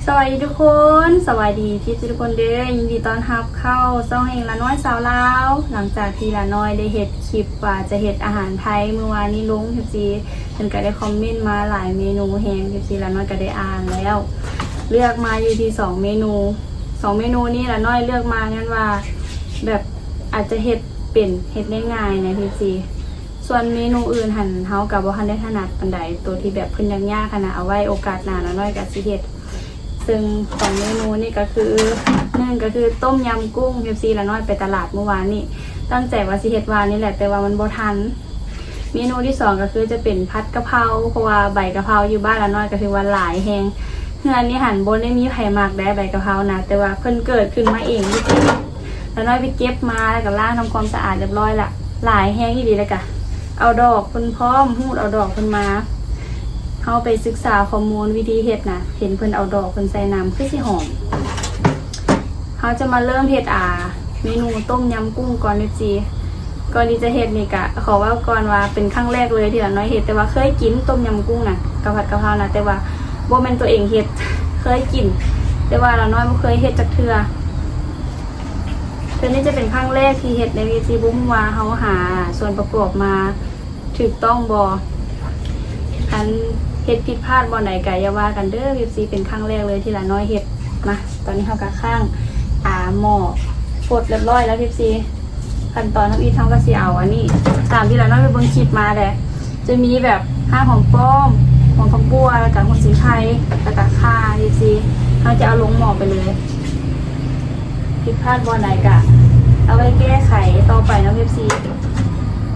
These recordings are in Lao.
ສະບາຍດີທຸກຄົນ ສະບາຍດີເອັຟຊີທຸກຄົນເດີ ຍິນດີຕ້ອນຮັບເຂົ້າຊ່ອງເອງລະນ້ອຍຊາວລາວ. ຫຼັງຈາກທີ່ລະນ້ອຍໄດ້ເຮັດຄລິບວ່າຈະເຮັດອາຫານໄທມື້ວານນີ້ລົງ ເອັຟຊີເພິ່ນກະໄດ້ຄອມເມັນມາຫຼາຍເມນູແຮງ ເອັຟຊີລະນ້ອຍກະໄດ້ອ່ານແລ້ວ ເລືອກມາຢູ່ທີ່ສອງເມນູ. ສອງເມນູນີ້ລະນ້ອຍເລືອກມາຍ້ອນວ່າແບບອາດຈະເຮັດເປັນ ເຮັດໄດ້ງ່າຍນະ ເອັຟຊີ. ສ່ວນເມນູອື່ນຫັ້ນເຮົາກະບໍ່ທັນໄດ້ຖະໜັດປານໃດ ໂຕທີ່ແບບເພິ່ນຍາກໆຫັ້ນນະ ເອົາໄວ້ໂອກາດໜ້າລະນ້ອຍກະຊິເຮັດ. ເຊິ່ງສອງເມນູນີ້ກະຄື ໜຶ່ງກະຄືຕົ້ມຍຳກຸ້ງ ເອັຟຊີລະນ້ອຍໄປຕະຫຼາດມື້ວານນີ້ ຕັ້ງໃຈວ່າຊິເຮັດວານນີ້ແຫຼະ ແຕ່ວ່າມັນບໍ່ທັນ. ເມນູທີສອງກະຄືຈະເປັນຜັດກະເພົາ ເພາະວ່າໃບກະເພົາຢູ່ບ້ານລະນ້ອຍກະຖືວ່າຫຼາຍແຮງ ເຮືອນນີ້ຫັ້ນບໍ່ໄດ້ມີໃຜມັກໃດໃບກະເພົານະ ແຕ່ວ່າເພິ່ນເກີດຂຶ້ນມາເອງ ລະນ້ອຍໄປເກັບມາ ລະກະລ້າງທຳຄວາມສະອາດຮຽບຮ້ອຍລະ ຫຼາຍແຮງອີ່ຫຼີ ລະກະເອົາດອກເພິ່ນພ້ອມ ຮູດເອົາດອກເພິ່ນມາ. ເຮົາໄປສຶກສາຂໍ້ມູນວິທີເຮັດນະ ເຫັນເພິ່ນເອົາດອກເພິ່ນໃສ່ນຳ ຄືຊິຫອມ. ເຮົາຈະມາເລີ່ມເຮັດ ອາ ເມນູຕົ້ມຍຳກຸ້ງກ່ອນ ເອັຟຊີ. ກ່ອນທີ່ຈະເຮັດນີ້ກະຂໍເວົ້າກ່ອນວ່າເປັນຄັ້ງແລກເລີຍທີ່ລະນ້ອຍເຮັດ ແຕ່ວ່າເຄີຍກິນຕົ້ມຍຳກຸ້ງນະ ກັບຜັດກະເພົານະ ແຕ່ວ່າບໍ່ແມ່ນໂຕເອງເຮັດ ເຄີຍກິນ ແຕ່ວ່າລະນ້ອຍບໍ່ເຄີຍເຮັດຈັກເທື່ອ. ໂຕນີ້ຈະເປັນຄັ້ງແລກທີ່ເຮັດໃນ ເອັຟຊີ ບໍ່ຮູ້ວ່າເຮົາຫາສ່ວນປະກອບມາຖືກຕ້ອງບໍ່ ຄັນເຮັດຜິດພາດບ່ອນໃດກະຢ່າວ່າກັນເດີ ເອັຟຊີ ເປັນຄັ້ງແລກເລີຍທີ່ລະນ້ອຍເຮັດ. ມາ ຕອນນີ້ເຮົາກະຄ້າງ ອາ ໝໍ້ຟົດຮຽບຮ້ອຍແລ້ວ ເອັຟຊີ. ຂັ້ນຕອນທຳອິດເຮົາກະຊິເອົາອັນນີ້ ຕາມທີ່ລະນ້ອຍໄປເບິ່ງຄລິບມາແຫຼະ ຈະມີແບບຮາກຫອມປ້ອມ ຫົວຜັກບົ່ວ ລະກະຫົວສີໄຄ ລະກະຂ່າ ເອັຟຊີ ເຮົາຈະເອົາລົງໝໍ້ໄປເລີຍ. ຜິດພາດບ່ອນໃດກະເອົາໄວ້ແກ້ໄຂຕໍ່ໄປເນາະ ເອັຟຊີ.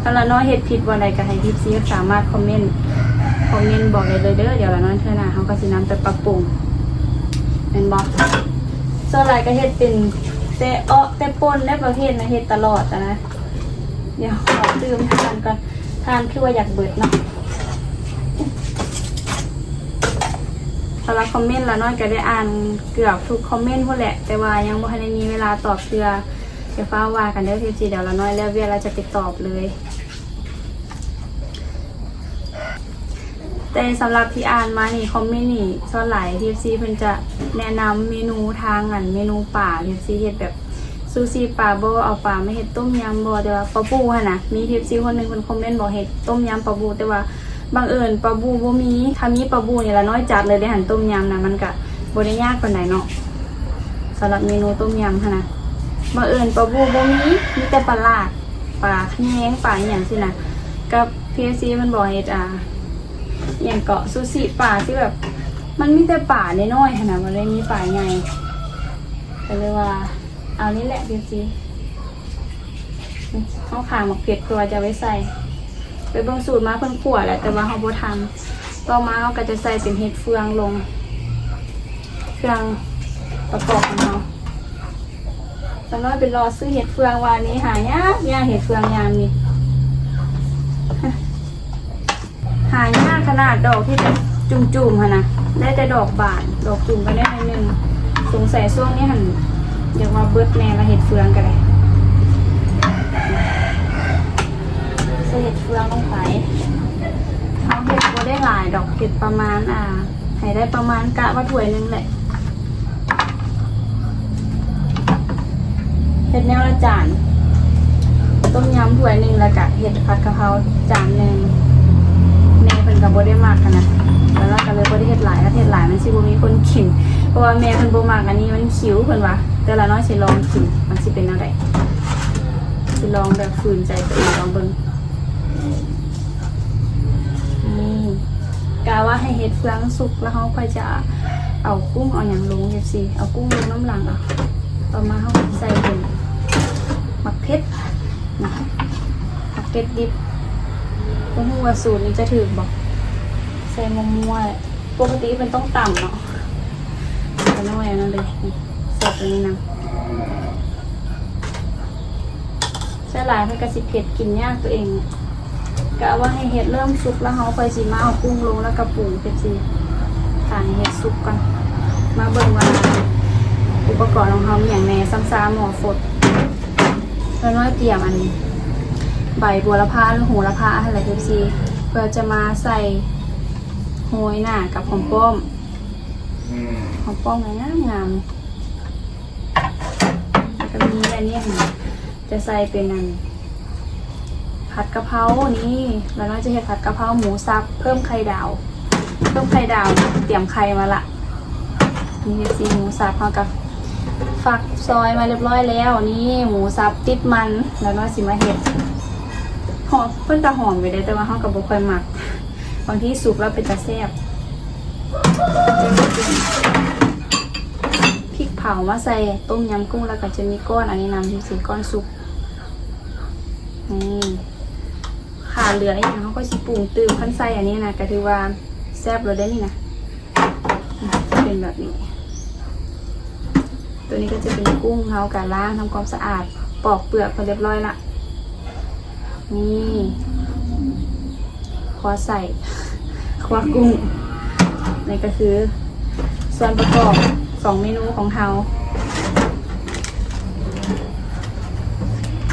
ຄັນລະນ້ອຍເຮັດຜິດບ່ອນໃດກະໃຫ້ ເອັຟຊີ ສາມາດຄອມເມັນ ຄອມເມັນບອກໄດ້ເລີຍເດີ ດຽວລະນ້ອຍເທື່ອໜ້າເຮົາກະຊິນຳໄປປັບປຸງ ແມ່ນບໍ່? ສ່ວນຫຼາຍກະເຮັດເປັນແຕ່ເອາະແຕ່ປົ່ນແລ້ວປະເພດນະ ເຮັດຕະຫຼອດຫັ້ນນະ. ດຽວຂໍຕື່ມຖ່ານກ່ອນ ຖ່ານຄືວ່າຢາກເບິດເນາະ. ສຳລັບຄອມເມັນລະນ້ອຍກະໄດ້ອ່ານເກືອບທຸກຄອມເມັນພຸ້ນແຫຼະ ແຕ່ວ່າຍັງບໍ່ທັນໄດ້ມີເວລາຕອບເທື່ອ. ຢ່າຟ້າວວ່າກັນເດີ ເອັຟຊີ ດຽວລະນ້ອຍແລ້ວວຽກລະຈະໄປຕອບເລີຍ. ແຕ່ສຳລັບທີ່ອ່ານມານີ້ ຄອມເມັນນີ້ສ່ວນຫຼາຍ ເອັຟຊີ ເພິ່ນຈະແນະນຳເມນູທາງ ອັນ ເມນູປາ ເອັຟຊີ ເຮັດແບບຊູຊິປາບໍ ເອົາປາມາເຮັດຕົ້ມຍຳບໍ ແຕ່ວ່າປາບູຫັ້ນນະ ມີ ເອັຟຊີ ຄົນໜຶ່ງເພິ່ນຄອມເມັນບອກເຮັດຕົ້ມຍຳປາບູ ແຕ່ວ່າບັງເອີນປາບູບໍ່ມີ ຖ້າມີປາບູນີ້ລະນ້ອຍຈັດເລີຍເດ້ຫັ້ນ ຕົ້ມຍຳນະ ມັນກະບໍ່ໄດ້ຍາກປານໃດເນາະ. ສຳລັບເມນູຕົ້ມຍຳຫັ້ນນະ ບັງເອີນປາບູບໍ່ມີ ມີແຕ່ປາຫຼາດ ປາຂະແຍງ ປາອີ່ຫຍັງຊີ້ນະ ກັບ ເອັຟຊີ ເພິ່ນບອກເຮັດ ອາ ອີ່ຫຍັງເກາະ ຊູຊິປາ ທີ່ແບບ ມັນມີແຕ່ປານ້ອຍໆຫັ້ນນະ ບໍ່ໄດ້ມີປາໃຫຍ່ ກະເລີຍວ່າເອົານີ້ແຫຼະ ເອັຟຊີ. ເຮົາຂາໝາກເຜັດເພື່ອວ່າຈະໄວ້ໃສ່ ໄປເບິ່ງສູດມາເພິ່ນຂົ້ວແຫຼະ ແຕ່ວ່າເຮົາບໍ່ທຳ. ຕໍ່ມາເຮົາກະຈະໃສ່ເປັນເຫັດເຟືອງລົງ ເຄື່ອງປະກອບຂອງເຮົາ. ສາວນ້ອຍໄປເລາະຊື້ເຫັດເຟືອງວານນີ້ ຫາຍາກ ຍາກເຫັດເຟືອງຍາມນີ້ ຫາຍາກຂະໜາດ ດອກທີ່ເປັນຈຸ່ມໆຫັ້ນນະ ໄດ້ແຕ່ດອກບານ ດອກຈຸ່ມກະໄດ້ໜ້ອຍໜຶ່ງ. ສົງໄສຊ່ວງນີ້ຫັ້ນຢາກວ່າເບິດແນ່ລະ ເຫັດເຟືອງກະໄດ້. ໃສ່ເຫັດເຟືອງລົງໄປ ເຮົາເຮັດບໍ່ໄດ້ຫຼາຍດອກ ເຮັດປະມານ ອາ ໃຫ້ໄດ້ປະມານ ກະວ່າຖ້ວຍໜຶ່ງແຫຼະ ເຮັດແນວລະຈານ ຕົ້ມຍຳຖ້ວຍໜຶ່ງ ລະກະເຮັດຜັດກະເພົາຈານໜຶ່ງ. ແມ່ເພິ່ນກະບໍ່ໄດ້ມັກຫັ້ນນະ ລະນ້ອຍກະເລີຍບໍ່ໄດ້ເຮັດຫຼາຍ ຄັນເຮັດຫຼາຍມັນຊິບໍ່ມີຄົນກິນ ເພາະວ່າແມ່ເພິ່ນບໍ່ມັກອັນນີ້ ມັນຂິວເພິ່ນວ່າ. ແຕ່ລະນ້ອຍຊິລອງກິນ ມັນຊິເປັນແນວໃດ ຊິລອງແບບຝືນໃຈໂຕເອງລອງເບິ່ງ. ນີ້ ກະວ່າໃຫ້ເຫັດເຟືອງສຸກ ລະເຮົາຄ່ອຍຈະເອົາກຸ້ງເອົາຫຍັງລົງ ເອັຟຊີ ເອົາກຸ້ງລົງນຳຫຼັງ. ເອົາ ຕໍ່ມາເຮົາກະໃສ່ເປັນໝາກເຜັດນະ ໝາກເຜັດດິບ. ບໍ່ຮູ້ວ່າສູດນີ້ຈະຖືກບໍ່ ໃສ່ມົວໆ ປົກກະຕິເພິ່ນຕ້ອງຕຳເນາະ. ເອົາໜ້ອຍອັນນັ້ນເລີຍ ນີ້ ໃສ່ໂຕນີ້ນຳ. ໃສ່ຫຼາຍມັນກະຊິເຜັດ ກິນຍາກໂຕເອງ. ກະເອົາວ່າໃຫ້ເຫັດເລີ່ມສຸກ ລະເຮົາຄ່ອຍຊິມາເອົາກຸ້ງລົງ ລະກະປຸງ ເອັຟຊີ ຖ້າໃຫ້ເຫັດສຸກກ່ອນ. ມາເບິ່ງວ່າອຸປະກອນຂອງເຮົາມີຫຍັງແນ່. ຊຳຊາໝໍ້ຟົດ ລະນ້ອຍຕຽມອັນໃບບົວລະພາ ຫຼື ໂຫລະພາຫັ້ນແຫຼະ ເອັຟຊີ ເພື່ອຈະມາໃສ່ໂຮຍໜ້າກັບຫອມປ້ອມ. ຫອມປ້ອມງາມໆ ແລ້ວກໍມີອັນນີ້ ຈະໃສ່ເປັນອັນ ຜັດກະເພົານີ້ ລານ້ອຍຈະເຮັດຜັດກະເພົາໝູສັບ ເພີ່ມໄຂ່ດາວ ເພີ່ມໄຂ່ດາວ ຕຽມໄຂ່ມາລະ ນີ້ເຮັດຊີ້ ໝູສັບເຮົາກໍຟັກຊອຍມາຮຽບຮ້ອຍແລ້ວ ນີ້ໝູສັບຕິດມັນ ລານ້ອຍຊິມາເຮັດ ຫອມ ເປັນຕາຫອມຢູ່ເດ້ ແຕ່ວ່າເຮົາກໍບໍ່ຄ່ອຍມັກ ບາງທີສຸກແລ້ວເປັນຕາແຊບ ພິກເຜົາມາໃສ່ຕົ້ມຍຳກຸ້ງ ແລ້ວກໍຈະມີກ້ອນອັນນີ້ນຳ ທີ່ເປັນກ້ອນຊຸບ ນີ້ ຂາເຫຼືອອີ່ຫຍັງເຮົາກໍຊິປຸງຕື່ມ ຄັນໃສ່ອັນນີ້ນະ ກໍຖືວ່າແຊບແລ້ວເດ້ນີ້ນະ ຈະເປັນແບບນີ້ ໂຕນີ້ກໍຈະເປັນກຸ້ງ ເຮົາກໍລ້າງທຳຄວາມສະອາດ ປອກເປືອກໄປຮຽບຮ້ອຍລະ ນີ້ ຄົວໃສ່ ຄົວກຸ້ງ ນີ້ກໍຄືສ່ວນປະກອບສອງເມນູຂອງເຮົາ.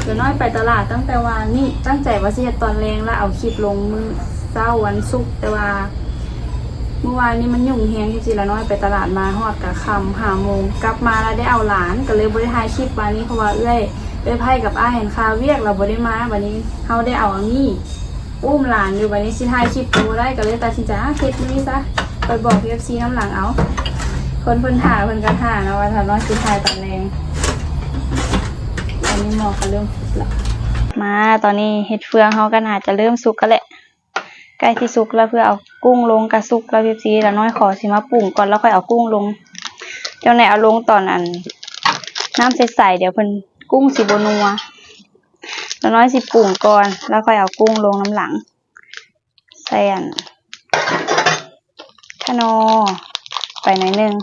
ລານ້ອຍໄປຕະຫຼາດຕັ້ງແຕ່ວານນີ້ ຕັ້ງໃຈວ່າຊິເຮັດຕອນແລງ ແລ້ວເອົາຄລິບລົງມື້ເຊົ້າວັນສຸກ ແຕ່ວ່າມື້ວານນີ້ມັນຫຍຸ້ງແຮງ ຈັ່ງຊີ້ລານ້ອຍໄປຕະຫຼາດມາຮອດກະຄ່ຳ ຫ້າໂມງ ກັບມາແລ້ວໄດ້ເອົາຫຼານ ກໍເລີຍບໍ່ໄດ້ຖ່າຍຄລິບວານນີ້ ເພາະວ່າເອື້ອຍ ເອື້ອຍໄພກັບອ້າຍຫັ້ນຄາວຽກ ແລ້ວບໍ່ໄດ້ມາ ບາດນີ້ເຮົາໄດ້ເອົາອາມີ້ ອຸ້ມຫຼານຢູ່ ບາດນີ້ຊິຖ່າຍຄລິບກໍບໍ່ໄດ້ ກໍເລີຍຕັດສິນໃຈ ອາ ເຮັດມື້ນີ້ຊະ ໄປບອກເອັຟຊີນຳຫຼັງເອົາ ຄົນເພິ່ນຖ້າ ເພິ່ນກໍຖ້າເນາະ ວ່າສາວນ້ອຍຊິຖ່າຍຕອນແລງ. ຕອນນີ້ໝໍ້ກໍເລີ່ມສຸກແລ້ວ ມາ ຕອນນີ້ເຫັດເຟືອງເຮົາກໍໜ້າຈະເລີ່ມສຸກແລ້ວແຫຼະ ໃກ້ຊິສຸກແລ້ວ ເພື່ອເອົາກຸ້ງລົງກໍສຸກແລ້ວ ເອັຟຊີ ລານ້ອຍຂໍຊິມາປຸງກ່ອນ ແລ້ວຄ່ອຍເອົາກຸ້ງລົງ ຈັ່ງໃດເອົາລົງຕອນອັນ ນ້ຳໃສໆ ດຽວເພິ່ນ ກຸ້ງຊິບໍ່ນົວ ລານ້ອຍຊິປຸງກ່ອນ ແລ້ວຄ່ອຍເອົາກຸ້ງລົງນຳຫຼັງ ໃສ່ອັນ ຂະໜໍ່ໄປໜ້ອຍໜຶ່ງ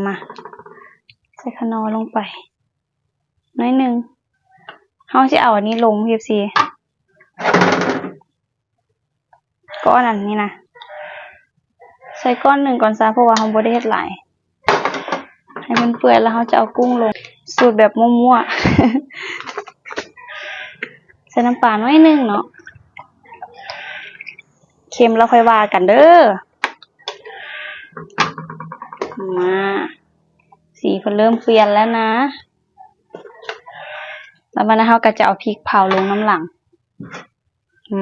ມາ ໃສ່ຂະໜໍ່ລົງໄປໜ້ອຍໜຶ່ງ ເຮົາຊິເອົາອັນນີ້ລົງ ເອັຟຊີ ກ້ອນອັນນີ້ນະ ໃສ່ກ້ອນໜຶ່ງກ່ອນຊະ ເພາະວ່າເຮົາບໍ່ໄດ້ເຮັດຫຼາຍ ໃຫ້ມັນເປື່ອຍ ແລ້ວເຮົາຈະເອົາກຸ້ງລົງ ສູດແບບມົ້ວໆ ໃສ່ນ້ຳປາໜ້ອຍໜຶ່ງເນາະ ເຄັມແລ້ວຄ່ອຍວ່າກັນເດີ ມາ ສີເພິ່ນເລີ່ມປ່ຽນແລ້ວນະ ແລ້ວບາດນີ້ເຮົາກໍຈະເອົາພິກເຜົາລົງນຳຫຼັງ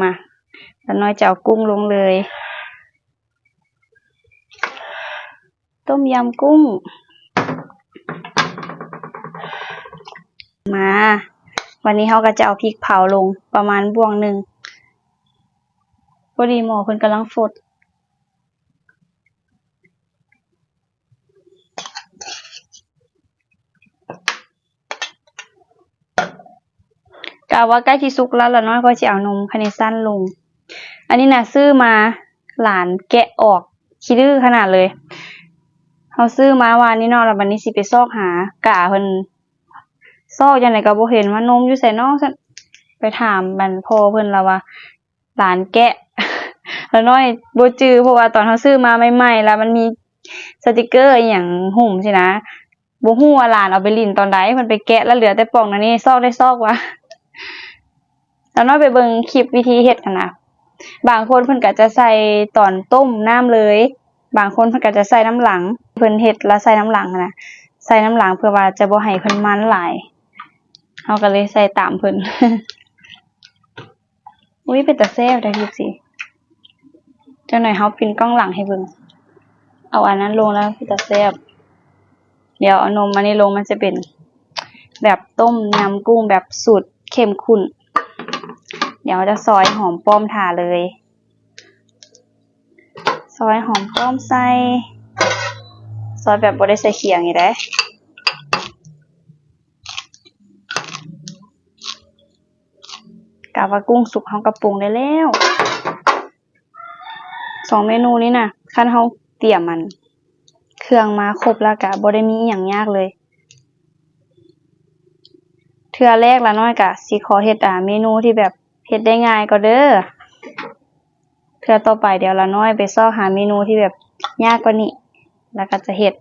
ມາ ລານ້ອຍຈະເອົາກຸ້ງລົງເລີຍ ຕົ້ມຍຳກຸ້ງ ມາ ບາດນີ້ເຮົາກໍຈະເອົາພິກເຜົາລົງປະມານບ່ວງໜຶ່ງ ພໍດີໝໍ້ເພິ່ນກຳລັງຟົດ ກະວ່າໃກ້ຊິສຸກແລ້ວ ລານ້ອຍກໍຊິເອົານົມຄາເນຊັນລົງ ອັນນີ້ນະ ຊື້ມາຫຼານແກະອອກ ຂີ້ດື້ຂະໜາດເລີຍ ເຮົາຊື້ມາວານນີ້ເນາະ ແລ້ວບາດນີ້ຊິໄປຊອກຫາກາເພິ່ນ ຊອກຈັ່ງໃດກໍບໍ່ເຫັນວ່ານົມຢູ່ໃສນໍ ຊັ້ນ ໄປຖາມອັນພໍ່ເພິ່ນ ລາວວ່າ ຫຼານແກະ ລານ້ອຍບໍ່ຈື່ ເພາະວ່າຕອນເຮົາຊື້ມາໃໝ່ໆ ລະມັນມີສະຕິກເກີອີ່ຫຍັງຫຸ້ມຊີ້ນະ ບໍ່ຮູ້ວ່າຫຼານເອົາໄປຫຼິ້ນຕອນໃດ ເພິ່ນໄປແກະລະເຫຼືອແຕ່ປ່ອງນັ້ນນີ້ ຊອກໄດ້ຊອກວ່າ ລານ້ອຍໄປເບິ່ງຄລິບວິທີເຮັດຫັ້ນນະ ບາງຄົນເພິ່ນກໍຈະໃສ່ຕອນຕົ້ມນ້ຳເລີຍ ບາງຄົນເພິ່ນກໍຈະໃສ່ນຳຫຼັງ ເພິ່ນເຮັດລະໃສ່ນຳຫຼັງຫັ້ນນະ ໃສ່ນຳຫຼັງເພື່ອວ່າຈະບໍ່ໃຫ້ເພິ່ນມັນຫຼາຍ ເຮົາກໍເລີຍໃສ່ຕາມເພິ່ນ. ອຸ້ຍ ເປັນຕາແຊບແທ້ ເອັຟຊີ ຈັກໜ້ອຍເຮົາປິ່ນກ້ອງຫຼັງໃຫ້ເບິ່ງ ເອົາອັນນັ້ນລົງແລ້ວເປັນຕາແຊບ ດຽວເອົານົມອັນນີ້ລົງ ມັນຈະເປັນແບບຕົ້ມຍຳກຸ້ງແບບສູດເຂັ້ມຂຸ້ນ ດຽວເຮົາຈະຊອຍຫອມປ້ອມຖ້າເລີຍ ຊອຍຫອມປ້ອມໃສ່ ຊອຍແບບບໍ່ໄດ້ໃສ່ຂຽງນີ້ເດ້ ກະວ່າກຸ້ງສຸກເຮົາກໍປຸງໄດ້ແລ້ວ ສອງເມນູນີ້ນະ ຄັນເຮົາຕຽມອັນເຄື່ອງມາຄົບແລ້ວກະບໍ່ໄດ້ມີອີ່ຫຍັງຍາກເລີຍ ເທື່ອແລກລານ້ອຍກະຊິຂໍເຮັດ ອາ ເມນູທີ່ແບບເຮັດໄດ້ງ່າຍກ່ອນເດີ ເທື່ອຕໍ່ໄປດຽວລານ້ອຍໄປຊອກຫາເມນູທີ່ແບບຍາກກວ່ານີ້ ລະກະຈະເຮັດ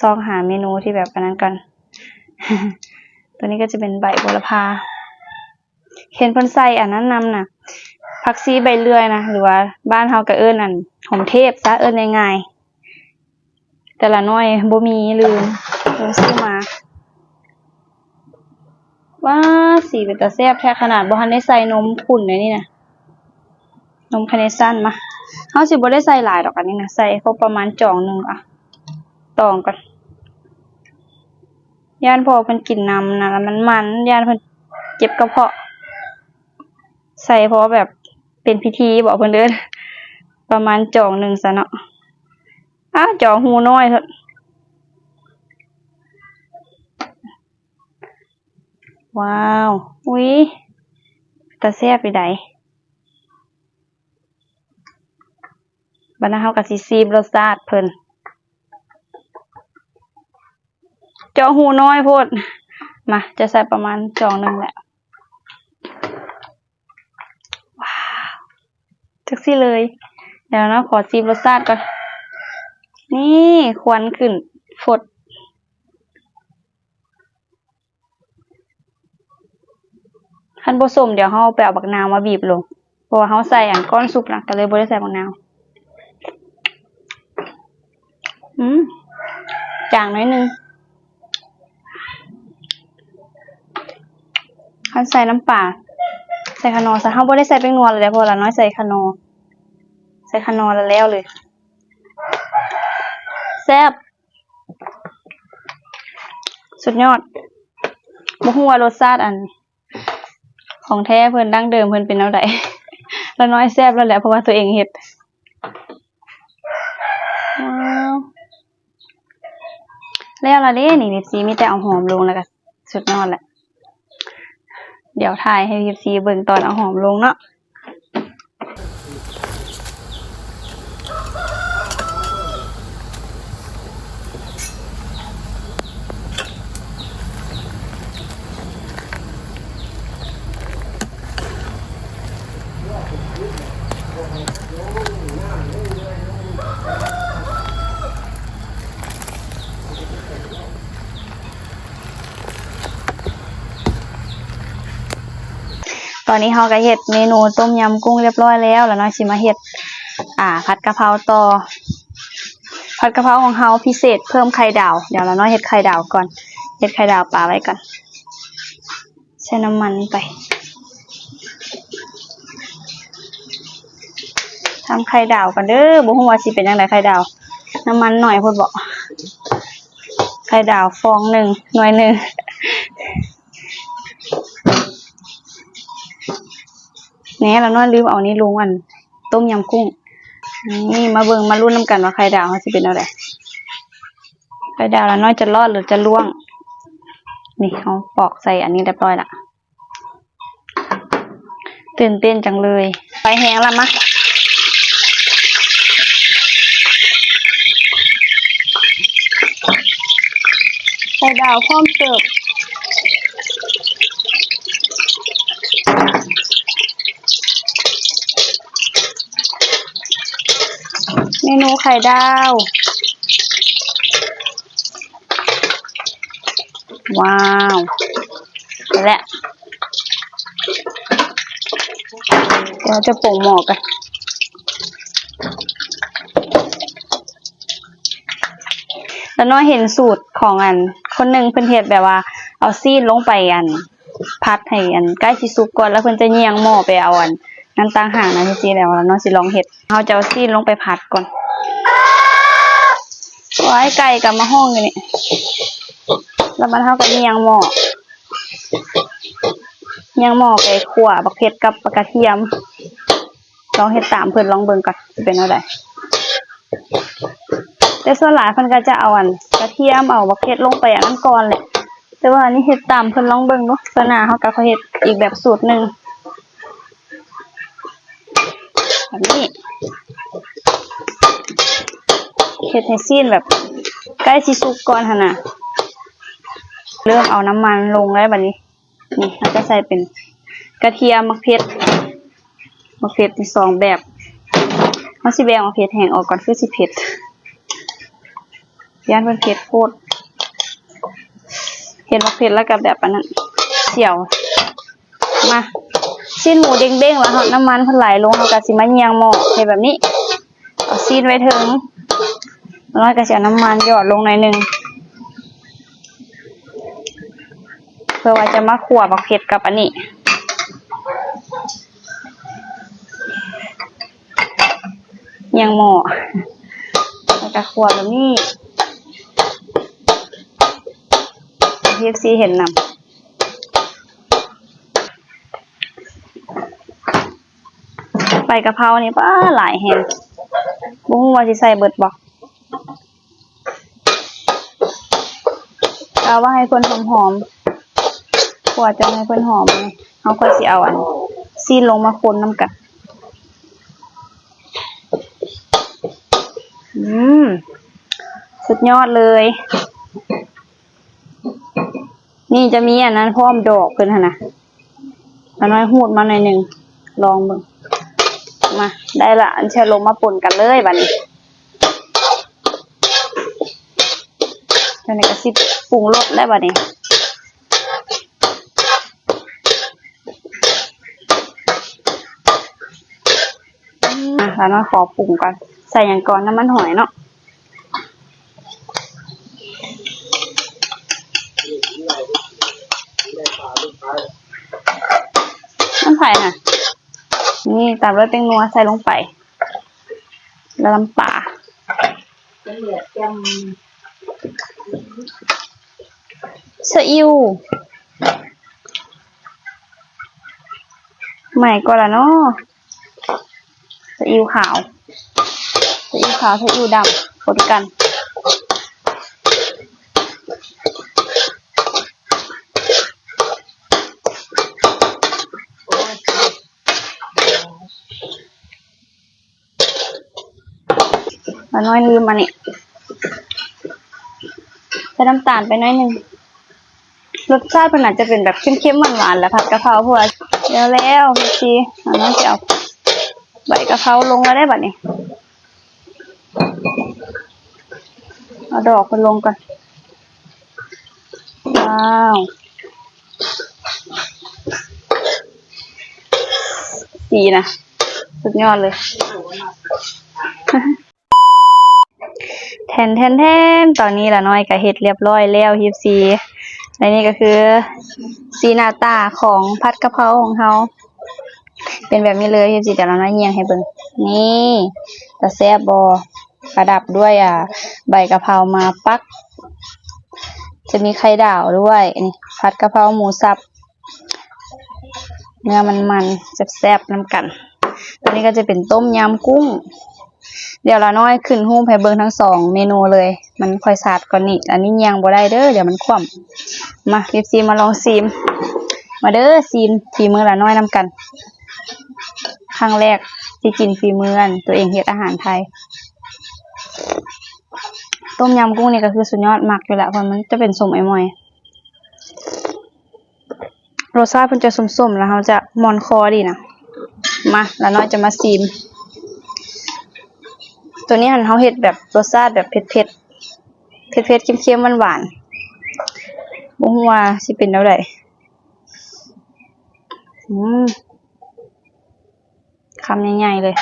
ຊອກຫາເມນູທີ່ແບບອັນນັ້ນກ່ອນ ໂຕນີ້ກໍຈະເປັນໃບໂຫລະພາ ເຫັນເພິ່ນໃສ່ອັນນັ້ນນຳນະ ຜັກຊີໃບເລື່ອຍນະ ຫຼືວ່າບ້ານເຮົາກໍເອີ້ນອັນຫອມເທບຊະ ເອີ້ນງ່າຍໆ. ແຕ່ລະໜ່ວຍບໍ່ມີ ລືມ ເອີ ຊື້ມາ. ວ້າ ສີເປັນຕາແຊບແທ້ ຂະໜາດບໍ່ທັນໄດ້ໃສ່ນົມຂຸ້ນເດ້ນີ້ນະ ນົມຄາເນຊັນ. ມາ ເຮົາຊິບໍ່ໄດ້ໃສ່ຫຼາຍດອກ ອັນນີ້ນະ ໃສ່ພໍປະມານຈອງໜຶ່ງ. ອະ ຕອງກ່ອນ ຢ້ານພໍ່ເພິ່ນກິນນຳນະ ແລ້ວມັນມັນ ຢ້ານເພິ່ນເຈັບກະເພາະ. ໃສ່ພໍແບບເປັນພິທີບໍ ເພິ່ນເອີ້ນ ປະມານຈອງໜຶ່ງຊະເນາະ. ອ້າ ຈອງຫູນ້ອຍໂພດ. ວ້າວ ອຸ້ຍ ຕາແຊບຢູ່ໃດ. ບັດນັ້ນເຮົາກໍຊິຊີມລົດຊາດເພິ່ນ. ເຈາະຫູນ້ອຍໂພດ. ມາ ຈະໃສ່ປະມານຈອງໜຶ່ງແຫຼະ. ວ້າວ ຈັກຊີ້ເລີຍ. ດຽວເນາະ ຂໍຊີມລົດຊາດກ່ອນ. ນີ້ ຄວັນຂຶ້ນຟົດ. ຄັນບໍ່ສົ້ມ ດຽວເຮົາໄປເອົາບັກນາວມາບີບລົງ ເພາະວ່າເຮົາໃສ່ອັນກ້ອນສຸກນະ ກໍເລີຍບໍ່ໄດ້ໃສ່ບັກນາວ. ອືມ ຈາງໜ້ອຍໜຶ່ງ. ຄັນໃສ່ນ້ຳປາ ໃສ່ຂະໜໍ່ຊະ. ເຮົາບໍ່ໄດ້ໃສ່ແປ້ງນົວແລ້ວເດ້ ເພາະວ່າຫຼານນ້ອຍໃສ່ຂະໜໍ່ ໃສ່ຂະໜໍ່ແລ້ວເລີຍ. ແຊບ ສຸດຍອດ. ບໍ່ຮູ້ວ່າລົດຊາດອັນຂອງແທ້ເພິ່ນ ດັ້ງເດີມເພິ່ນເປັນແນວໃດ. ລາວນ້ອຍແຊບແລ້ວແຫຼະ ເພາະວ່າຕົວເອງເຮັດ. ວ້າວ ແລ້ວລະເດ້ນີ້ ເອັຟຊີ ມີແຕ່ເອົາຫອມລົງ ແລ້ວກໍສຸດຍອດແຫຼະ. ດຽວຖ່າຍໃຫ້ ເອັຟຊີ ເບິ່ງຕອນເອົາຫອມລົງເນາະ. ຕອນນີ້ເຮົາກໍເຮັດເມນູຕົ້ມຍຳກຸ້ງຮຽບຮ້ອຍແລ້ວ ລາວນ້ອຍຊິມາເຮັດ ອ່າ ຜັດກະເພົາຕໍ່. ຜັດກະເພົາຂອງເຮົາພິເສດເພີ່ມໄຂ່ດາວ. ດຽວລາວນ້ອຍເຮັດໄຂ່ດາວກ່ອນ ເຮັດໄຂ່ດາວປາໄວ້ກ່ອນ. ໃສ່ນ້ຳມັນໄປ ທຳໄຂ່ດາວກ່ອນເດີ້. ບໍ່ຮູ້ວ່າຊິເປັນຈັ່ງໃດໄຂ່ດາວ. ນ້ຳມັນໜ້ອຍໂພດບໍ? ໄຂ່ດາວຟອງໜຶ່ງ ໜ່ວຍໜຶ່ງ. ແນ່ ລາວນ້ອຍລືມເອົານີ້ລົງ ອັນຕົ້ມຍຳກຸ້ງ. ນີ້ ມາເບິ່ງ ມາລຸ້ນນຳກັນວ່າໄຂ່ດາວເຮົາຊິເປັນແນວໃດ. ໄຂ່ດາວລາວນ້ອຍຈະລອດ ຫຼື ຈະລ່ວງ. ນີ້ ເຮົາປອກໃສ່ອັນນີ້ຮຽບຮ້ອຍລະ. ຕື່ນເຕັ້ນຈັງເລີຍ. ໄຟແຮງລະ ມາ. ໄຂ່ດາວພ້ອມເສີບ. ເມນູໄຂ່ດາວ. ວ້າວ ແລະ ດຽວເຮົາຈະປົງໝໍ້ກັນ. ລາວນ້ອຍເຫັນສູດຂອງອັນຄົນໜຶ່ງ ເພິ່ນເຮັດແບບວ່າເອົາຊີ້ນລົງໄປອັນ ຜັດໃຫ້ອັນໃກ້ຊິສຸກກ່ອນ ແລ້ວເພິ່ນຈະຍ່ຽງໝໍ້ໄປເອົາອັນນັ້ນຕ່າງຫາກນະ. ຈັ່ງຊີ້ແລ້ວລາວນ້ອຍຊິລອງເຮັດ. ເຮົາຈະເອົາຊີ້ນລົງໄປຜັດກ່ອນ. ໂອ້ຍ ໄກ່ກໍມາຮ້ອງຢູ່ນີ້. ແລ້ວບັດເຮົາກໍຍ່ຽງໝໍ້ ຍ່ຽງໝໍ້ໄປຂົ້ວບັກເຜັດກັບບັກກະທຽມ. ລອງເຮັດຕາມເພິ່ນລອງເບິ່ງກ່ອນ ຊິເປັນແນວໃດ. ແຕ່ສ່ວນຫຼາຍເພິ່ນກໍຈະເອົາອັນກະທຽມ ເອົາບັກເຜັດລົງໄປອັນນັ້ນກ່ອນແຫຼະ. ແຕ່ວ່າອັນນີ້ເຮັດຕາມເພິ່ນລອງເບິ່ງເນາະ. ເທື່ອໜ້າເຮົາກໍຄ່ອຍເຮັດອີກແບບສູດໜຶ່ງ. ແບບນີ້ ເຮັດໃຫ້ຊີ້ນແບບໃກ້ຊິສຸກກ່ອນຫັ້ນນະ. ເລີ່ມເອົານ້ຳມັນລົງແລ້ວບັດນີ້. ນີ້ ເຮົາຈະໃສ່ເປັນກະທຽມ ໝາກເຜັດ. ໝາກເຜັດມີສອງແບບ. ເຮົາຊິແບ່ງໝາກເຜັດແຫ້ງອອກກ່ອນ ຄືຊິເຜັດ. ຢ້ານເພິ່ນເຜັດໂພດ. ເຫັນໝາກເຜັດແລ້ວກໍແບບອັນນັ້ນ ສຽວ. ມາ ຊີ້ນໝູເດ້ງໆ ແລ້ວເຮົາ ນ້ຳມັນເພິ່ນໄຫຼລົງ ເຮົາກໍຊິມາຍ່ຽງໝໍ້ ເຮັດແບບນີ້ ເອົາຊີ້ນໄວ້ເທິງ ນ້ອຍກໍຊິເອົານ້ຳມັນຫຍອດລົງໜ້ອຍໜຶ່ງ ເພື່ອວ່າຈະມາຂົ້ວໝາກເຜັດກັບອັນນີ້ ຍ່ຽງໝໍ້ ແລ້ວກໍຂົ້ວແບບນີ້ ເອັຟຊີເຫັນນຳ. ໃບກະເພົານີ້ ປາ ຫຼາຍແຮງ ບໍ່ຮູ້ວ່າຊິໃສ່ເບິດບໍ່ ເອົາໄວ້ໃຫ້ເພິ່ນຫອມໆ ຂົ້ວຈົນໃຫ້ເພິ່ນຫອມ ເຮົາຄ່ອຍຊິເອົາອັນຊີ້ນລົງມາຄົນນຳກັນ ອືມ ສຸດຍອດເລີຍ. ນີ້ຈະມີອັນນັ້ນພ້ອມ ດອກເພິ່ນຫັ້ນນະ ລານ້ອຍຮູດມາໜ້ອຍໜຶ່ງ ລອງເບິ່ງ ມາ ໄດ້ລະ ອັນເຊື້ອລົມມາປົນກັນເລີຍບາດນີ້ ຕອນນີ້ກໍຊິປຸງລົດແລ້ວບາດນີ້ ອາ ລານ້ອຍຂໍປຸງກ່ອນ ໃສ່ຫຍັງກ່ອນ ນ້ຳມັນຫອຍເນາະ ນ້ຳໃຜຫັ້ນ ນີ້ຕາມດ້ວຍແປ້ງນົວໃສ່ລົງໄປ ແລ້ວນ້ຳປາ ຊະອິ້ວ ໃໝ່ກ່ອນລະເນາະ. ຊີອິ້ວຂາວ ຊີອິ້ວຂາວ ຊີອິ້ວດຳ ຄົນກັນ ລານ້ອຍລືມອັນນີ້ ໃສ່ນ້ຳຕານໄປໜ້ອຍໜຶ່ງ. ລົດຊາດເພິ່ນອາດຈະເປັນແບບເຄັມໆ ຫວານໆ ແລະ ຜັດກະເພົາ ເພາະວ່າ ແລ້ວໆ ເອັຟຊີ ອັນນັ້ນຊິເອົາໃບກະເພົາລົງແລ້ວເດ້ ບັດນີ້ ເອົາດອກເພິ່ນລົງກ່ອນ ວ້າວ ສີນະ ສຸດຍອດເລີຍ. ແທນໆໆ ຕອນນີ້ລານ້ອຍກໍເຮັດລຽບຮ້ອຍແລ້ວ ເອັຟຊີ ແລະ ນີ້ກໍຄືສີໜ້າຕາຂອງຜັດກະເພົາຂອງເຮົາ ເປັນແບບນີ້ເລີຍ ເອັຟຊີ ດຽວລານ້ອຍຍ່ຽງໃຫ້ເບິ່ງ ນີ້ ຕາແຊບບໍ່ ປະດັບດ້ວຍ ອາ ໃບກະເພົາມາປັກ ຈະມີໄຂ່ດາວດ້ວຍ ນີ້ ຜັດກະເພົາໝູສັບ ເນື້ອມັນໆ ແຊບໆ ນຳກັນ ຕົວນີ້ກໍຈະເປັນຕົ້ມຍຳກຸ້ງ ດຽວລານ້ອຍຂຶ້ນຮູບໃຫ້ເບິ່ງທັງສອງເມນູເລີຍ ມັນຄ່ອຍຊາດກ່ອນນີ້ ອັນນີ້ຍ່ຽງບໍ່ໄດ້ເດີ ດຽວມັນຂວ້ຳ ມາ ເອັຟຊີ ມາລອງຊີມ ມາເດີ ຊີມຝີມືລານ້ອຍນຳກັນ ຄັ້ງແລກທີ່ກິນຝີມືອັນຕົວເອງເຮັດອາຫານໄທ ຕົ້ມຍຳກຸ້ງນີ້ກໍຄືສຸດຍອດ ມັກຢູ່ແລ້ວ ເພາະມັນຈະເປັນສົ້ມອ້ອຍໆ. ລົດຊາດເພິ່ນຈະສົ້ມໆ ແລ້ວເຮົາຈະມ່ອນຄໍດີນະ ມາ ລານ້ອຍຈະມາຊີມ ຕົວນີ້ຫັ້ນເຮົາເຮັດແບບລົດຊາດແບບເຜັດໆ ເຜັດໆ ເຄັມໆ ຫວານໆ ບໍ່ຮູ້ວ່າຊິເປັນແນວໃດ ອືມ. ຄຳໃຫຍ່ໆ ເລີຍ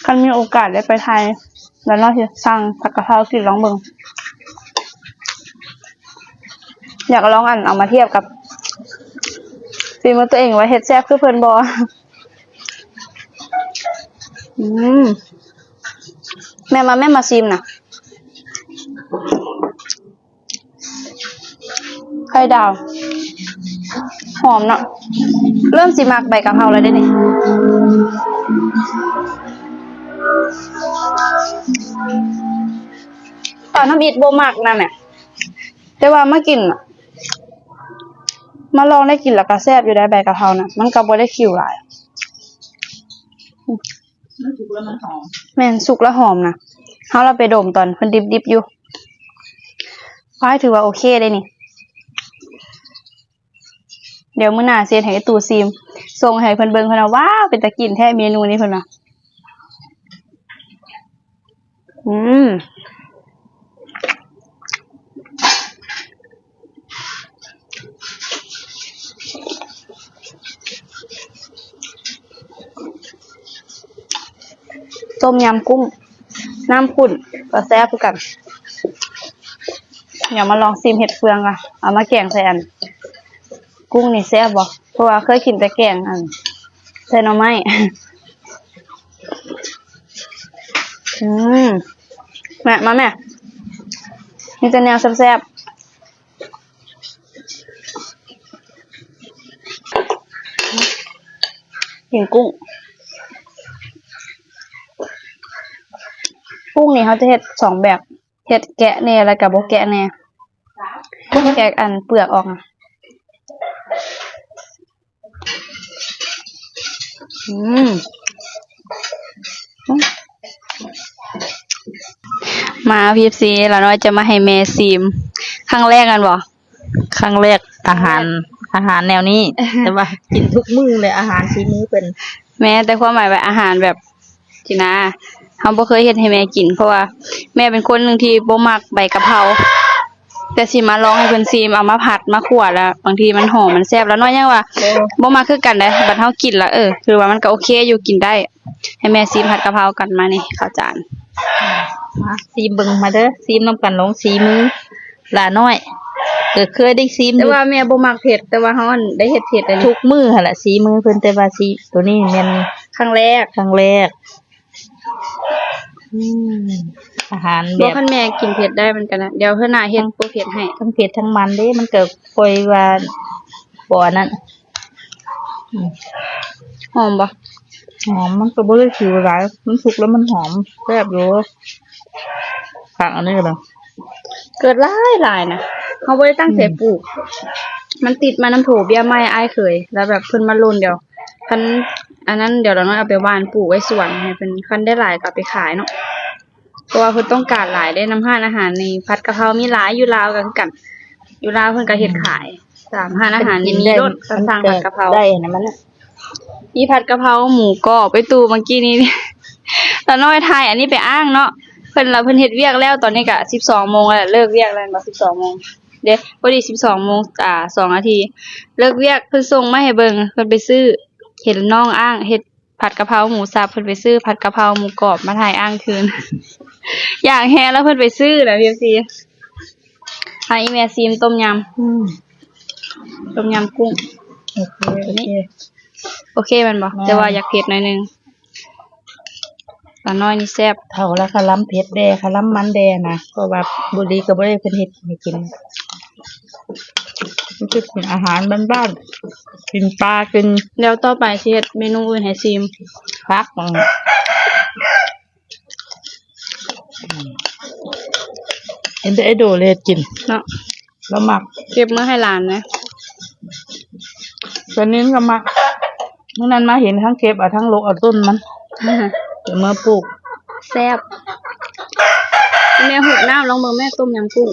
ຄັນມີໂອກາດໄດ້ໄປໄທ ລານ້ອຍຊິສັ່ງຜັດກະເພົາກິນລອງເບິ່ງ ຢາກລອງອັນເອົາມາທຽບກັບຝີມືຕົວເອງວ່າເຮັດແຊບຄືເພິ່ນບໍ່ ອືມ ແມ່ມາ ແມ່ມາຊີມນະ. ໄຂ່ດາວ ຫອມເນາະ ເລີ່ມຊິມັກໃບກະເພົາແລ້ວເດ້ນີ້ ຕອນທຳອິດບໍ່ມັກນະແມ່ ແຕ່ວ່າມາກິນ ມາລອງໄດ້ກິນແລ້ວກໍແຊບຢູ່ໄດ໋ ໃບກະເພົານະ ມັນກໍບໍ່ໄດ້ຂິວຫຼາຍ. ມັນສຸກແລ້ວມັນຫອມ ແມ່ນ ສຸກແລ້ວຫອມນະ ເຮົາລະໄປດົມຕອນເພິ່ນດິບໆ ຢູ່ ວ້າຍ ຖືວ່າໂອເຄເດ້ນີ້ ດຽວມື້ໜ້າຊິເຮັດໃຫ້ຕູ້ຊີມ ສົ່ງໃຫ້ເພິ່ນເບິ່ງ ເພິ່ນວ່າ ວ້າວ ເປັນຕາກິນແທ້ເມນູນີ້ ເພິ່ນວ່າ ອືມ. ຕົ້ມຍຳກຸ້ງ ນ້ຳຂຸ້ນ ກໍແຊບຄືກັນ. ດຽວມາລອງຊີມເຫັດເຟືອງກ່ອນ ເອົາມາແກງໃສ່ອັນ ກຸ້ງນີ້ແຊບບໍ່? ເພາະວ່າເຄີຍກິນແຕ່ແກງອັນ ໃສ່ໜໍ່ໄມ້. ອືມ ແມ່ ມາແມ່ ມີແຕ່ແນວແຊບໆ. ກິນກຸ້ງ ກຸ້ງນີ້ເຮົາຈະເຮັດສອງແບບ ເຮັດແກະແດ່ ແລ້ວກໍບໍ່ແກະແດ່ ແກະອັນເປືອກອອກ. ອືມ ມາ ເອັຟຊີ ລາວນ້ອຍຈະມາໃຫ້ແມ່ຊີມຄັ້ງແລກແມ່ນບໍ່? ຄັ້ງແລກ ອາຫານ ອາຫານແນວນີ້ ແຕ່ວ່າກິນທຸກມື້ແຫຼະ ອາຫານສີມືເພິ່ນ. ແມ່ນ ແຕ່ຄວາມໝາຍວ່າອາຫານແບບ ຊີ້ນະ ເຮົາບໍ່ເຄີຍເຮັດໃຫ້ແມ່ກິນ ເພາະວ່າແມ່ເປັນຄົນໜຶ່ງທີ່ບໍ່ມັກໃບກະເພົາ ແຕ່ຊິມາລອງໃຫ້ເພິ່ນຊີມ ເອົາມາຜັດ ມາຂົ້ວ ແລ້ວບາງທີມັນຫອມ ມັນແຊບ. ລາວນ້ອຍຍັງວ່າ ເອີ ບໍ່ມັກຄືກັນເດ້ ບັດເຮົາກິນແລ້ວ ເອີ ຄືວ່າມັນກໍໂອເຄຢູ່ ກິນໄດ້. ໃຫ້ແມ່ຊີມຜັດກະເພົາກ່ອນ. ມານີ້ ເຂົ້າຈານ ມາຊີມເບິ່ງ ມາເດີ ຊີມນຳກັນ ລອງສີມືຫຼ້ານ້ອຍ ກໍເຄີຍໄດ້ຊີມ ແຕ່ວ່າແມ່ບໍ່ມັກເຜັດ ແຕ່ວ່າເຮົາ ອັນ ໄດ້ເຮັດເຜັດອັນນີ້ ທຸກມື້ຫັ້ນລະ ສີມືເພິ່ນ ແຕ່ວ່າສີ ໂຕນີ້ແມ່ນຄັ້ງແລກ ຄັ້ງແລກ. ອືມ ອາຫານແບບ ບໍ່ ຄັນແມ່ກິນເຜັດໄດ້ມັນກໍນະ ດຽວເທື່ອໜ້າເຮັດບໍ່ເຜັດໃຫ້ ທັງເຜັດທັງມັນເດ້ ມັນກໍຄ່ອຍວ່າບໍ່ອັນນັ້ນ. ອືມ ຫອມບໍ່? ຫອມ ມັນກໍບໍ່ໄດ້ຜິວຫຼາຍ ມັນສຸກແລ້ວມັນຫອມ ແຊບຢູ່. ຜັກອັນນີ້ກໍໄດ້ ເກີດຫຼາຍໆນະ ເຮົາບໍ່ໄດ້ຕັ້ງໃຈ ອືມ ປູກ ມັນຕິດມານຳໂຖເບ້ຍໄມ້ອ້າຍເຂີຍ ແລ້ວແບບເພິ່ນມາຫຼົ່ນດຽວ ຄັນອັນນັ້ນ ດຽວລາວນ້ອຍເອົາໄປຫວ່ານປູກໄວ້ສວນໃຫ້ເພິ່ນ ຄັນໄດ້ຫຼາຍກໍເອົາໄປຂາຍເນາະ ເພາະວ່າເພິ່ນຕ້ອງການຫຼາຍເດ້. ນຳຮ້ານອາຫານນີ້ ຜັດກະເພົາມີຫຼາຍ ຢູ່ລາວກໍຄືກັນ ຢູ່ລາວເພິ່ນກໍເຮັດຂາຍ ອືມ ຕາມຮ້ານອາຫານນີ້ມີໂລດ ເພິ່ນກິນໄດ້ ເຂົາສັ່ງຜັດກະເພົາ ໄດ້ນະມັນ ອີ່ຜັດກະເພົາໝູກອບໄປຕູ້ເມື່ອກີ້ນີ້ ຕານ້ອຍຖ່າຍອັນນີ້ໄປອ້າງເນາະ ເພິ່ນລະເພິ່ນເຮັດວຽກແລ້ວ ຕອນນີ້ກະສິບສອງໂມງແລ້ວ ເລີກວຽກແລ້ວແມ່ນບໍ່ ສິບສອງໂມງເດ້ ພໍດີສິບສອງໂມງ ອາ ສອງນາທີ ເລີກວຽກ ເພິ່ນສົ່ງມາໃຫ້ເບິ່ງ ເພິ່ນໄປຊື້ ເຫັນນ້ອງອ້າງເຮັດຜັດກະເພົາໝູສັບ ເພິ່ນໄປຊື້ຜັດກະເພົາໝູກອບມາຖ່າຍອ້າງຄືນ ຢາກແຮງແລ້ວເພິ່ນໄປຊື້ນະ ເອັຟຊີ. ໃຫ້ອີ່ແມ່ຊີມຕົ້ມຍຳ ອືມ ຕົ້ມຍຳກຸ້ງ ໂອເຄ ໂອເຄ ໂອເຄແມ່ນບໍ່? ແມ່ນ ແຕ່ວ່າຢາກເຜັດໜ້ອຍໜຶ່ງ ຕານ້ອຍນີ້ແຊບ ເຖົ້າລະຄະລຳເຜັດແດ່ ຄະລຳມັນແດ່ນະ ເພາະວ່າບຸລີກໍບໍ່ໄດ້ເພິ່ນເຮັດໃຫ້ກິນ ມັນຄືກິນອາຫານບ້ານໆ ກິນປາ ກິນ ແລ້ວຕໍ່ໄປຊິເຮັດເມນູອື່ນໃຫ້ຊີມ ຜັກ ອືມ ເຫັນແຕ່ໄອ້ໂດເລດກິນເນາະ ລາວມັກ ເກັບມາໃຫ້ຫຼານນະ ຕອນນີ້ກໍມັກ ມື້ນັ້ນມາເຫັນທັງເກັບເອົາ ທັງລົກເອົາຕົ້ນມັນ ເອົາມາປູກ ແຊບ ແມ່ຫູບນ້ຳ ລອງເບິ່ງແມ່ ຕົ້ມຍຳກຸ້ງ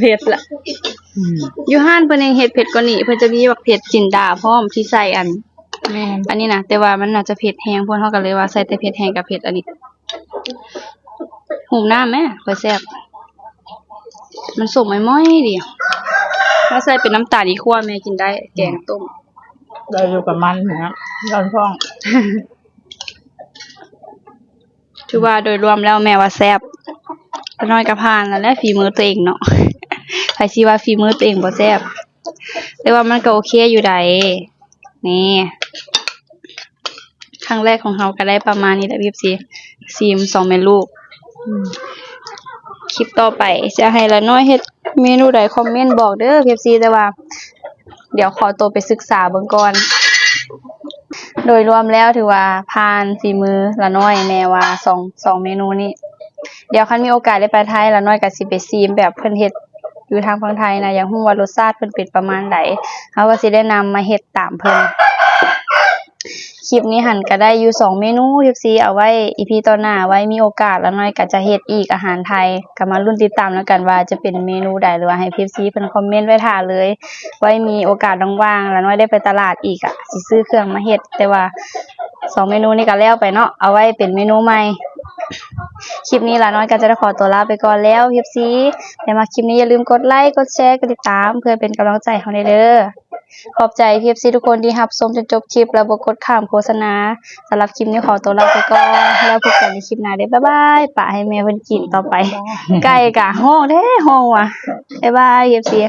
ເຜັດລະ ອືມ ຢູ່ຮ້ານເພິ່ນແຮ່ງເຮັດເຜັດກວ່ານີ້ ເພິ່ນຈະມີບັກເຜັດຈິນດາພ້ອມ ທີ່ໃສ່ອັນ ແມ່ນ ອັນນີ້ນະ ແຕ່ວ່າມັນໜ້າຈະເຜັດແຮງ ພວກເຮົາກໍເລີຍວ່າໃສ່ແຕ່ເຜັດແຮງກັບເຜັດອັນນີ້ ຫູບນ້ຳແມ້ ຄ່ອຍແຊບ ມັນສົ້ມໝ້ອຍໆ ດີ ເຮົາໃສ່ເປັນນ້ຳຕານອີ່ຂົ້ວແມ່ກິນໄດ້ ແກງຕົ້ມ ໄດ້ຢູ່ກັບມັນນີ້ນະ ຮ້ອນທ້ອງ ຖືວ່າໂດຍລວມແລ້ວແມ່ວ່າແຊບ ລາວນ້ອຍກໍຜ່ານແລ້ວແຫຼະ ຝີມືຕົວເອງເນາະ ໃຜຊິວ່າຝີມືຕົວເອງບໍ່ແຊບ ແຕ່ວ່າມັນກໍໂອເຄຢູ່ໃດ໋ ນີ້ ຄັ້ງແລກຂອງເຮົາກໍໄດ້ປະມານນີ້ແຫຼະ ເອັຟຊີ ຊີມສອງແມ່ລູກ ອືມ ຄລິບຕໍ່ໄປຈະໃຫ້ລານ້ອຍເຮັດເມນູໃດ ຄອມເມັນບອກເດີ ເອັຟຊີ ແຕ່ວ່າ ດຽວຂໍໂຕໄປສຶກສາເບິ່ງກ່ອນ ໂດຍລວມແລ້ວຖືວ່າຜ່ານຝີມືລານ້ອຍແນ່ວ່າ ສອງ ສອງເມນູນີ້ ດຽວຄັນມີໂອກາດໄດ້ໄປໄທ ລານ້ອຍກໍຊິໄປຊີມແບບເພິ່ນເຮັດຢູ່ທາງຝັ່ງໄທນະ ຢາກຮູ້ວ່າລົດຊາດເພິ່ນເປັນປະມານໃດ ເຮົາກໍຊິໄດ້ນຳມາເຮັດຕາມເພິ່ນ. ຄລິບນີ້ຫັ້ນກໍໄດ້ຢູ່ສອງເມນູ ເອັຟຊີ ເອົາໄວ້ອີພີຕໍ່ໜ້າ ໄວ້ມີໂອກາດລານ້ອຍກໍຈະເຮັດອີກອາຫານໄທ ກໍມາລຸ້ນຕິດຕາມນຳກັນວ່າຈະເປັນເມນູໃດ ຫຼືວ່າໃຫ້ເອັຟຊີເພິ່ນຄອມເມັນໄວ້ຖ້າເລີຍ ໄວ້ມີໂອກາດວ່າງໆ ລານ້ອຍໄດ້ໄປຕະຫຼາດອີກ ກະຊິຊື້ເຄື່ອງມາເຮັດ ແຕ່ວ່າສອງເມນູນີ້ກໍແລ້ວໄປເນາະ ເອົາໄວ້ເປັນເມນູໃໝ່. ຄລິບນີ້ລານ້ອຍກໍຈະໄດ້ຂໍຕົວລາໄປກ່ອນແລ້ວ ເອັຟຊີ ໃຜມັກຄລິບນີ້ຢ່າລືມກົດໄລ ກົດແຊ ກົດຕິດຕາມ ເພື່ອເປັນກຳລັງໃຈໃຫ້ເຮົາແດ່ເດີ. ຂອບໃຈ ເອັຟຊີ ທຸກຄົນທີ່ຮັບຊົມຈົນຈົບຄລິບ ແລະ ບໍ່ກົດຂ້າມໂຄສະນາ. ສຳລັບຄລິບນີ້ຂໍຕົວລາໄປກ່ອນ ແລ້ວພົບກັນໃນຄລິບໜ້າເດີ້. ບາຍບາຍ. ປະໃຫ້ແມ່ເພິ່ນກິນຕໍ່ໄປ. ໄກ່ກະຮ້ອງແທ້ຮ້ອງວ່າ. ບາຍບາຍ ເອັຟຊີ.